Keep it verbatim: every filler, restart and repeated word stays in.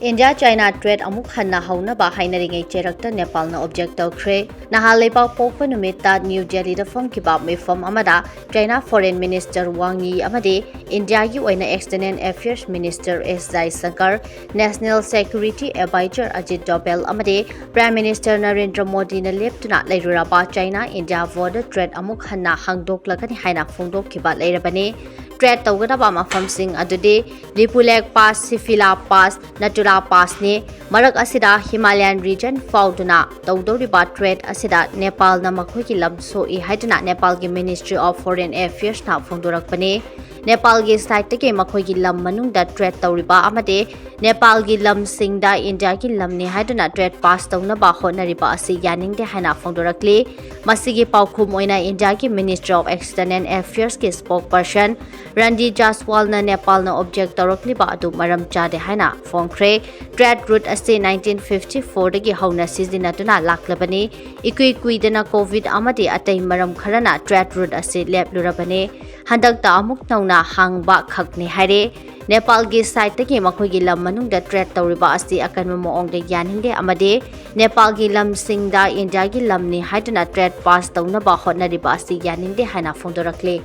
India China trade ꯑꯃꯨꯛ ꯍꯟꯅ ꯍꯧꯅꯕ ꯍꯥꯏꯅꯔꯤꯉꯩ ꯆꯩꯔꯛꯇ ꯅꯦꯄꯥꯜꯅ object ꯇꯧꯈ꯭ꯔꯦ꯫ ꯅꯍꯥꯟ ꯂꯩꯕꯥꯛ ꯄꯣꯛꯄ ꯅꯨꯃꯤꯠꯇ ꯅ꯭ꯌꯨ ꯗꯦꯜꯂꯤꯗ ꯐꯝꯈꯤꯕ ꯃꯤꯐꯝ ꯑꯃꯗ ꯆꯥꯏꯅꯥ ꯐꯣꯔꯦꯟ ꯃꯤꯅꯤꯁꯇꯔ ꯋꯥꯡ ꯌꯤ ꯑꯃꯗꯤ ꯏꯟꯗꯤꯌꯥꯒꯤ ꯑꯣꯏꯅ ꯑꯦꯛꯁꯇꯔꯅꯦꯜ ꯑꯦꯐꯤꯌꯔꯁ ꯃꯤꯅꯤꯁꯇꯔ ꯑꯦꯁ ꯖꯥꯏꯁꯪꯀꯔ, ꯅꯦꯁꯅꯦꯜ ꯁꯦꯀ꯭ꯌꯨꯔꯤꯇꯤ ꯑꯦꯗꯚꯥꯏꯖꯔ ꯑꯖꯤꯠ ꯗꯣꯚꯦꯜ ꯑꯃꯗꯤ ꯄ꯭ꯔꯥꯏꯝ ꯃꯤꯅꯤꯁꯇꯔ ꯅꯔꯦꯟꯗ꯭ꯔ ꯃꯣꯗꯤꯅ ꯂꯦꯞꯇꯨꯅ ꯂꯩꯔꯨꯔꯕ ꯆꯥꯏꯅꯥ ꯏꯟꯗꯤꯌꯥ ꯕꯣꯔꯗꯔ ꯇ꯭ꯔꯦꯗ ꯑꯃꯨꯛ ꯍꯟꯅ ꯍꯥꯡꯗꯣꯛꯂꯒꯅꯤ ꯍꯥꯏꯅ ꯐꯣꯡꯗꯣꯛꯈꯤꯕ ꯂꯩꯔꯕꯅꯤ꯫ ꯇ꯭ꯔꯦꯗ ꯇꯧꯒꯗꯕ ꯃꯐꯝꯁꯤꯡ ꯑꯗꯨꯗꯤ ꯂꯤꯄꯨꯂꯦꯛ ꯄꯥꯁ, ꯁꯤꯐꯤꯂꯥ ꯄꯥꯁ, ꯅꯇꯨꯂꯥ ꯄꯥꯁꯅꯤ꯫ ꯃꯔꯛ ꯑꯁꯤꯗ ꯍꯤꯃꯥꯂꯌꯥꯟ ꯔꯤꯖꯟ ꯐꯥꯎꯗꯨꯅ ꯇꯧꯗꯧꯔꯤꯕ ꯇ꯭ꯔꯦꯗ ꯑꯁꯤꯗ ꯅꯦꯄꯥꯜꯅ ꯃꯈꯣꯏꯒꯤ ꯂꯝ ꯁꯣꯛꯏ ꯍꯥꯏꯗꯨꯅ ꯅꯦꯄꯥꯜꯒꯤ ꯃꯤꯅꯤꯁꯇ꯭ꯔꯤ ꯑꯣꯐ ꯐꯣꯔꯦꯟ ꯑꯦꯐꯤꯌꯔꯁꯅ ꯐꯣꯡꯗꯣꯔꯛꯄꯅꯤ꯫ ꯅꯦꯄꯥꯜꯒꯤ ꯁꯥꯏꯠꯇꯒꯤ ꯃꯈꯣꯏꯒꯤ ꯂꯝ ꯃꯅꯨꯡꯗ ꯇ꯭ꯔꯦꯗ ꯇꯧꯔꯤꯕ ꯑꯃꯗꯤ ꯅꯦꯄꯥꯜꯒꯤ ꯂꯝꯁꯤꯡꯗ ꯏꯟꯗꯤꯌꯥꯒꯤ ꯂꯝꯅꯤ ꯍꯥꯏꯗꯨꯅ ꯇ꯭ꯔꯦꯗ ꯄꯥꯁ ꯇꯧꯅꯕ ꯍꯣꯠꯅꯔꯤꯕ ꯑꯁꯤ ꯌꯥꯅꯤꯡꯗꯦ ꯍꯥꯏꯅ ꯐꯣꯡꯗꯣꯔꯛꯂꯤ꯫ ꯃꯁꯤꯒꯤ ꯄꯥꯎꯈꯨꯝ ꯑꯣꯏꯅ ꯏꯟꯗꯤꯌꯥꯒꯤ ꯃꯤꯅꯤꯁꯇ꯭ꯔꯤ ꯑꯣꯐ ꯑꯦꯛꯁꯇꯔꯅꯦꯜ ꯑꯦꯐꯤꯌꯔꯁꯀꯤ ꯁ꯭ꯄꯣꯛꯄꯔꯁꯟ ꯔꯟꯗꯤ ꯖꯥꯁꯋꯥꯜꯅ ꯅꯦꯄꯥꯜꯅ ꯑꯣꯕꯖꯦꯛ ꯇꯧꯔꯛꯂꯤꯕ ꯑꯗꯨ ꯃꯔꯝ ꯆꯥꯗꯦ ꯍꯥꯏꯅ ꯐꯣꯡꯈ꯭ꯔꯦ꯫ ꯇ꯭ꯔꯦꯗ ꯔꯨꯠ ꯑꯁꯤ ꯅꯥꯏꯟꯇꯤꯟ ꯐꯤꯐꯇꯤ ꯐꯣꯔꯗꯒꯤ ꯍꯧꯅ ꯁꯤꯖꯤꯟꯅꯗꯨꯅ ꯂꯥꯛꯂꯕꯅꯤ꯫ ꯏꯀꯨꯏ ꯀꯨꯏꯗꯅ ꯀꯣꯚꯤꯗ ꯑꯃꯗꯤ ꯑꯇꯩ ꯃꯔꯝ ꯈꯔꯅ ꯇ꯭ꯔꯦꯗ ꯔꯨꯠ ꯑꯁꯤ ꯂꯦꯞꯂꯨꯔꯕꯅꯤ꯫ ꯍꯟꯗꯛꯇ ꯑꯃꯨꯛ ꯅꯧꯅ ꯍꯥꯡꯕ ꯈꯛꯅꯤ ꯍꯥꯏꯔꯦ꯫ ꯅꯦꯄꯥꯜꯒꯤ ꯁꯥꯏꯠꯇꯒꯤ ꯃꯈꯣꯏꯒꯤ ꯂꯝ ꯃꯅꯨꯡꯗ ꯇ꯭ꯔꯦꯗ ꯇꯧꯔꯤꯕ ꯑꯁꯤ ꯑꯀꯟꯕ ꯃꯑꯣꯡꯗ ꯌꯥꯅꯤꯡꯗꯦ ꯑꯃꯗꯤ ꯅꯦꯄꯥꯜꯒꯤ ꯂꯝꯁꯤꯡꯗ ꯏꯟꯗꯤꯌꯥꯒꯤ ꯂꯝꯅꯤ ꯍꯥꯏꯗꯨꯅ ꯇ꯭ꯔꯦꯗ ꯄꯥꯁ ꯇꯧꯅꯕ ꯍꯣꯠꯅꯔꯤꯕ ꯑꯁꯤ ꯌꯥꯅꯤꯡꯗꯦ ꯍꯥꯏꯅ ꯐꯣꯡꯗꯣꯔꯛꯂꯤ꯫